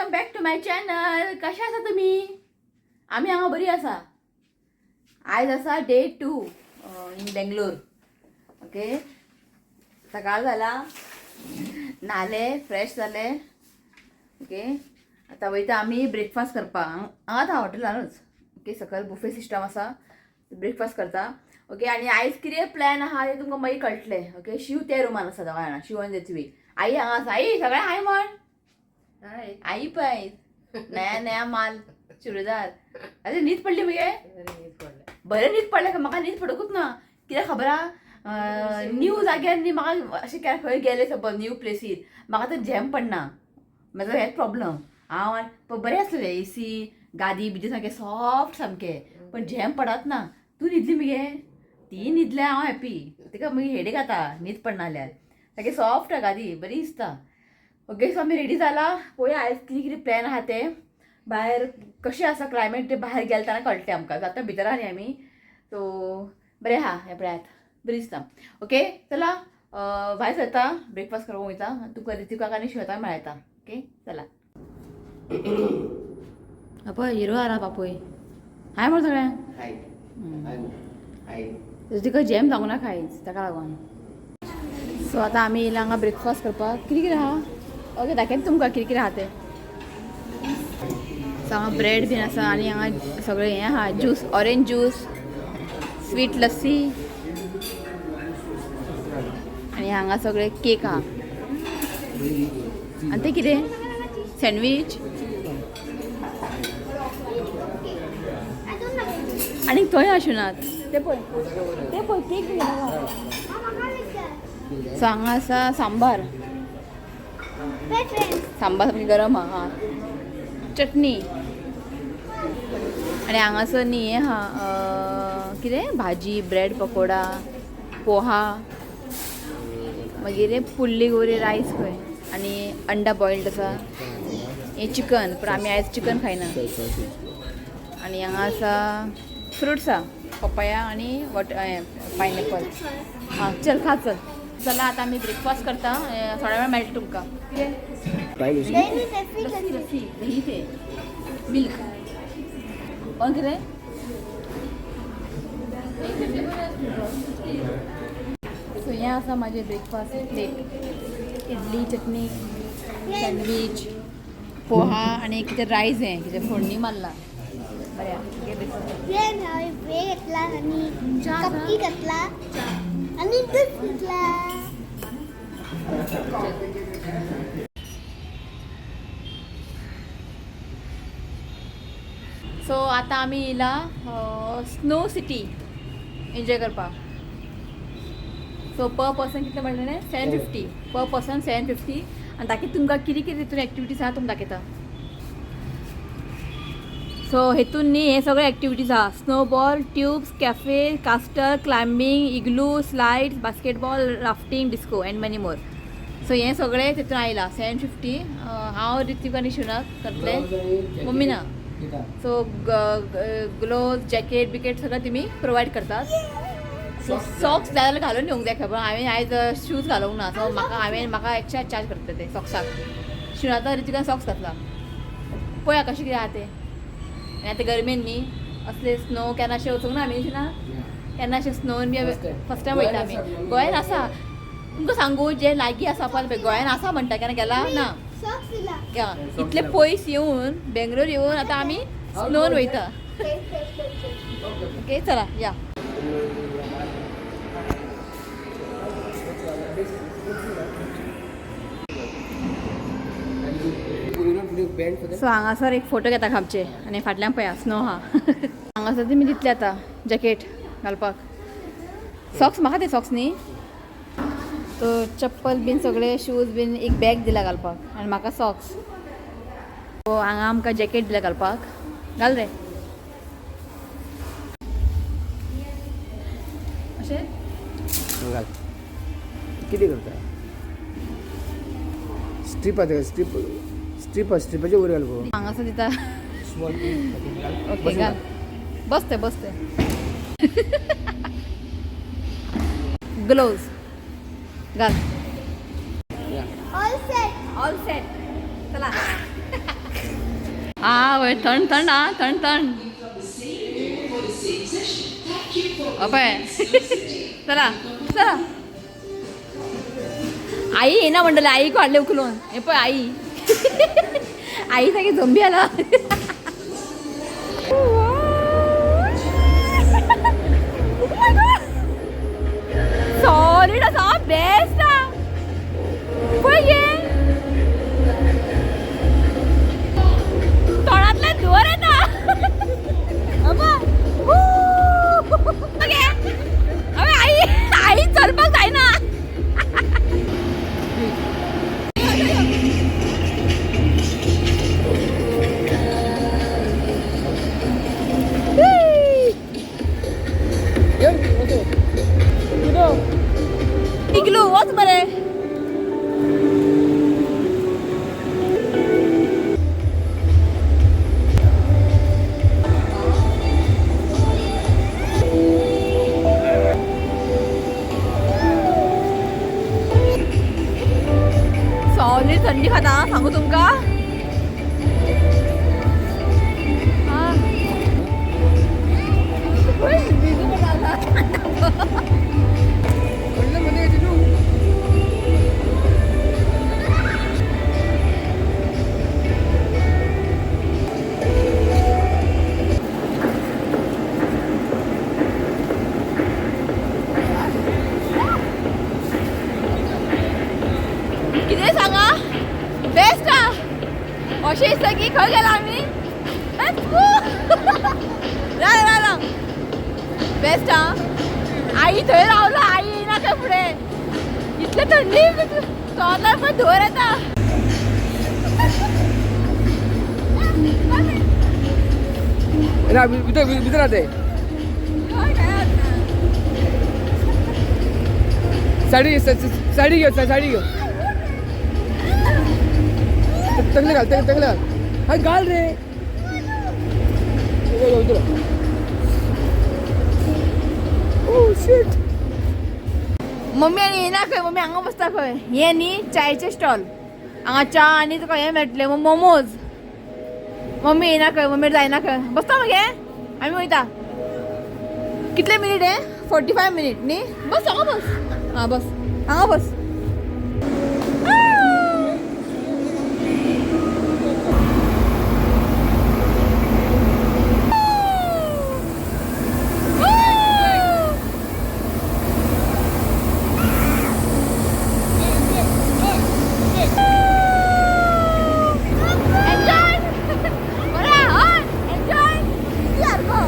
Welcome back to my channel. कशें आसा तुमी? आमी हांगा बरी आसा. आयज आसा डे 2 इन बेंगलोर. ओके, सकाळ जाला, न्हाले, फ्रेश जाले. ओके, आतां वयता आमी ब्रेकफास्ट करपाक. हांगाच आहा हॉटेलानूच. ओके, सकयल बुफे सिस्टम आसा, ब्रेकफास्ट करता. ओके, आनी आयज कितें प्लॅन आहा तें तुमकां मागीर कळटलें. ओके, शिव त्या रुमान आसा दोगां जाणां, शिव आनी ऋत्वी. आई हांगा आसा. आई सगळें हाय म्हण. आई पळय नया नया माल चुडीदार. अरे न्हीद पडली मगे? बरें न्हीद पडलें का? म्हाका न्हीद पडकूच ना. कित्याक खबर आहा, न्यू जाग्यार न्ही म्हाका अशें केन्ना खंय गेलें सपोज न्यू प्लेसीर म्हाका तर झेम पडना. म्हाजो हेच प्रॉब्लम. हांव बरें आसलें, एसी गादी बिदी सामकें सॉफ्ट सामकें, पण झेम पडत ना. तूं न्हिदली मगे? ती न्हिदल्या, हांव हॅपी. तिका मागीर हेडेक जाता न्हीद पडना जाल्यार. सारकें सॉफ्ट गादी बरी दिसता. ओके, सो आमी रेडी जाला. पळोवया आयज कितें कितें प्लॅन आहा ते. भायर कशें आसा क्लायमेट तें भायर गेले तेन्ना कळटलें आमकां. आतां भितर आहा न्ही आमी, सो बरें आहा. हें पळयात, बरें दिसता. ओके, चला भायर सरता, ब्रेकफास्ट करूंक वयता. तुका ऋतिकाक आनी श्वेताक मेळटा. ओके, चला. पळय हिरो आहा बापूय. हाय म्हण सगळ्यांक. हाय हाय हाय. तिका जॅम जावंक ना खायच, ताका लागून. सो आतां आमी येयला हांगा ब्रेकफास्ट करपाक. कितें कितें आहा? ओके, दाखयता तुमकां कितें कितें आहा तें. सो हांगा ब्रेड बीन आसा आनी हांगा सगळें हें आहा, juice, orange juice, sweet lassi आनी हांगा सगळे केक आहा. आनी तें कितें सँडवीच आनी थंय आशिनात ते पळय, ते पळय केक बी आहा. सो हांगा आसा सांबार. सांबार सामकी गरम आहा. चटणी. आनी हांगासर न्ही हें आहा, कितें भाजी, ब्रेड पकोडा, पोहा, मागीर पुल्ली गोरी रायस खंय आनी अंडा बॉयल्ड आसा. हें चिकन, पूण आमी आयज चिकन खायना. आनी हांगा आसा फ्रुट्स आहा, पपाया आनी वॉटर पायनएपल. आं चल खा, चल. चला आतां आमी ब्रेकफास्ट करता. थोड्या वेळ मेळटा तुमकां. कितें लस्सी? लस्सी दही ते मिल्क कोण कितें. सो हें आसा म्हाजें breakfast plate. Idli, chutney, sandwich, poha आनी कितें रायस. हें कितें फोडणी मारला. बरें आहा. ब्रेकफास्ट. घेतला आणि कपकी घेतला आणि दूध घेतला. सो आतां आमी येयला स्नो सिटी एन्जॉय करपाक. सो पर पर्सन कितले म्हणलें? 750 पर पर्सन, 750. आनी दाखयता तुमकां कितें कितें तितून एक्टिविटीज आहा, तुमकां दाखयता. सो हेतून न्ही हे सगळे एक्टिविटीज आहा. Snowball, tubes, cafe, castle, climbing, igloo, slides, basketball, rafting, disco and many more. So हें सगळें तितून आयलां 750. हांव ऋत्विक आनी शिवनाक करतले, मम्मी ना. सो ग्लोव्ज, जॅकेट बिकेट सगळें तुमी प्रोवायड करतात. सॉक्स जाय जाल्यार घालून येवंक जाय खबर. हांवें आयज शूज घालूंक ना, सो म्हाका हांवें म्हाका एक्स्ट्रा चार्ज करतले ते सॉक्साक. शिवनाथा ऋतिकान सॉक्स घातला. पळया कशें कितें आहा तें. आनी आतां गरमेन न्ही असले स्नो केन्ना अशें वचूंक ना आमी ना, केन्ना अशें स्नोन बी फर्स्ट टायम वयता आमी. गोंयान आसा, तुमकां सांगू, जे लागीं आसा पळय गोंयान आसा म्हणटा, केन्ना गेला ना. सॉक्स दिला. इतले पयस येवन, बेंगलोर येवन आतां आमी स्नोन वयता. ओके, चला या. सो हांगासर एक फोटो घेता आमचे आनी फाटल्यान पळया स्नो आहा. हांगासर तुमी दितले आतां जॅकेट घालपाक. सॉक्स म्हाका ते सॉक्स न्ही, तो चप्पल बीन सगळे शूज बीन एक बॅग दिला घालपाक आनी म्हाका सॉक्स. सो हांगा आमकां जॅकेट दिला घालपाक. घाल रे अशें. घाल. कितें करता? स्ट्रीप आसा, स्ट्रीप, स्ट्रीप, स्ट्रिपाचे वयर घाल गो. हांगासर दिता. स्मॉल. ओके, घाल. बसते बसते. ग्लोव्ज घाल. All set. All set, चला. हा वय थंड थंड, हा थंड थंड. अभय, चला चला. आई येना म्हणटले, आईक हाडले उखलून. हे पळय आई, आई सारकी झोंबी आला. सॉलिड आसा, बेस्ट आ. पळय गे, तोंडांतल्यान धुंवर येता. अबा. ओके. अबे आई, आई चलपाक जायना. इग्लू वच मरे. सॉलिड थंडी खाता सांगू तुमका. हा. भिजू पण आला. कितें सांगा, बेस्ट आ. अशें दिसता की खंय गेला आमी. राव राव राव, बेस्ट आ. आई थंय रावलो, आई येयना खंय फुडें. इतले थंडी, तोंडार पण धुंवर येता. ना, भितर भितर राहते. साडी साडी घे, साडी घे. तकले घाल, तकले घाल. हा घाल रे. उतर. Oh shit. मम्मी आनी येयना खंय. मम्मी हांगा बसता खंय. हे न्ही चायचे स्टॉल, हांगा च्या आनी तुका हें मेळटलें, मोमोज. मम्मी येयना खंय, मम्मी जायना खंय. बसता मगे, आमी वयता. कितले मिनीट हे? 45 मिनीट न्ही. बस हांगा बस, हां बस हांगा बस. एन्जॉय बरें, हय एन्जॉय सारको.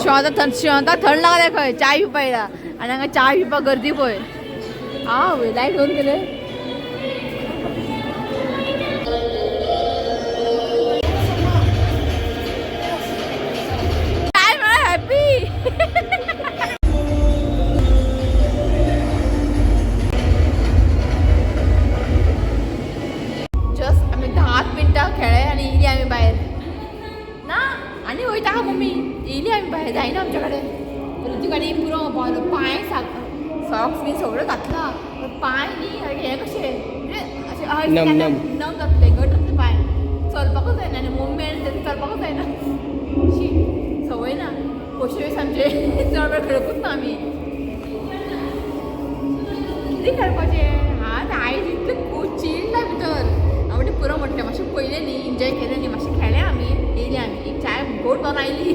शिवंता थंड, शिवंता थंड लागले खंय. चाय पिवपा येयला आनी हांगा चाय पिवपाक गर्दी पळय. आ लायट ऑन केले. काय म्हणा, हॅपी. जस्ट आमी 10 मिनटां खेळ्ळे आनी येयली आमी भायर. ना आनी वयता का मम्मी? येयली आमी भायर, जायना आमच्या कडेन. ऋतिक आनी पुरो पांय सॉक्स बी सगळें घातला, पांय न्ही हें कशें म्हणजे अशें नम, नम. नम जातले, घट जातले पांय, चलपाकूच जायना. आनी मम्मी आनी तें चलपाकूच जायना. शी, संवय ना. पयशे वेळ आमचे चड वेळ खेळकूच ना आमी. कितें खेळपाचें? हात आयज इतलें चिल्ला भितर. हांव म्हणटा पुरो म्हटलें, मातशें पयलें न्ही, एन्जॉय केलें न्ही, मातशें खेळ्ळें आमी, येयली आमी. एक चाय घोट जावन आयली.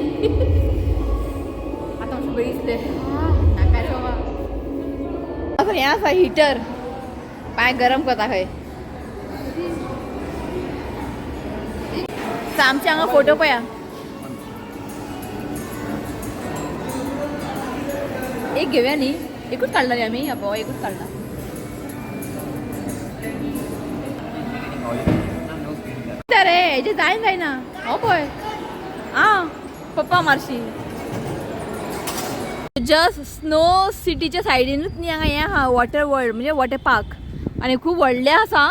आतां मातशें बरें दिसलें. नाका रे बाबा. आतां हें आसा हिटर, पांय गरम करता खंय. आमचे हांगा फोटो पळया. एक घेवया न्ही, एकूच काडला न्ही आमी. अबो एकूच काडला. रे हेजे जायन जायना. हो पळय, आं पप्पा मारशी. जस्ट स्नो सिटीच्या सायडीनूच न्ही हांगा हें आहा वॉटर वर्ल्ड, म्हणजे वॉटर पार्क. आनी खूब व्हडलें आसा.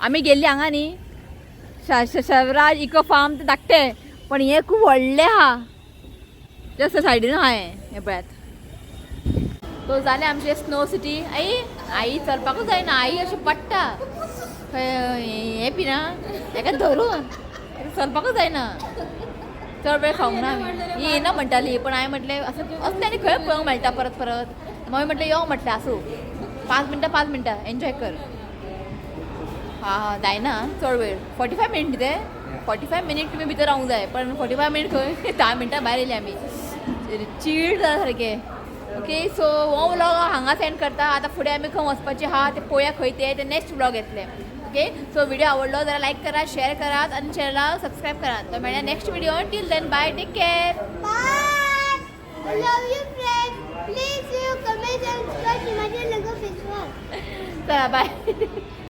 आमी गेल्ली हांगा न्ही शवराज इको फार्म ते धाकटें, पण हें खूब व्हडलें आहा. जस्ट सायडीन आहा हें. हें पळयात. सो जालें आमचें स्नो सिटी. आई आई चलपाकूच जायना, आई अशें पडटा. खंय हें पिना हेका धरून चलपाकूच जायना. चड वेळ खावंक ना आमी. ही येना म्हणटाली, पण हांवें म्हटलें असं असलें आनी खंय पळोवंक मेळटा परत परत. मागीर म्हटलें यो म्हटलें, आसूं 5 मिनटां 5 मिनटां एन्जॉय कर. हा हा जायना चड वेळ, 45 मिनट ते 45 मिनीट तुमी भितर रावंक जाय, पण 45 मिनट खंय, 10 मिनटां भायर येयली आमी. चीड जाला सारकें. ओके, सो हो व्लॉग हांगा सेंड करता. आतां फुडें आमी खंय वचपाचें आहा ते पळोवया, खंय ते ते नेक्स्ट व्लॉग येतले. ओके, सो व्हिडिओ आवडलो जाल्यार लायक करात, शेअर करात आनी चॅनलाक सबस्क्रायब करात. तो मेळया next video. Till then bye, take care. Bye. I love you friends. Please you comment and subscribe to my channel. चला बाय.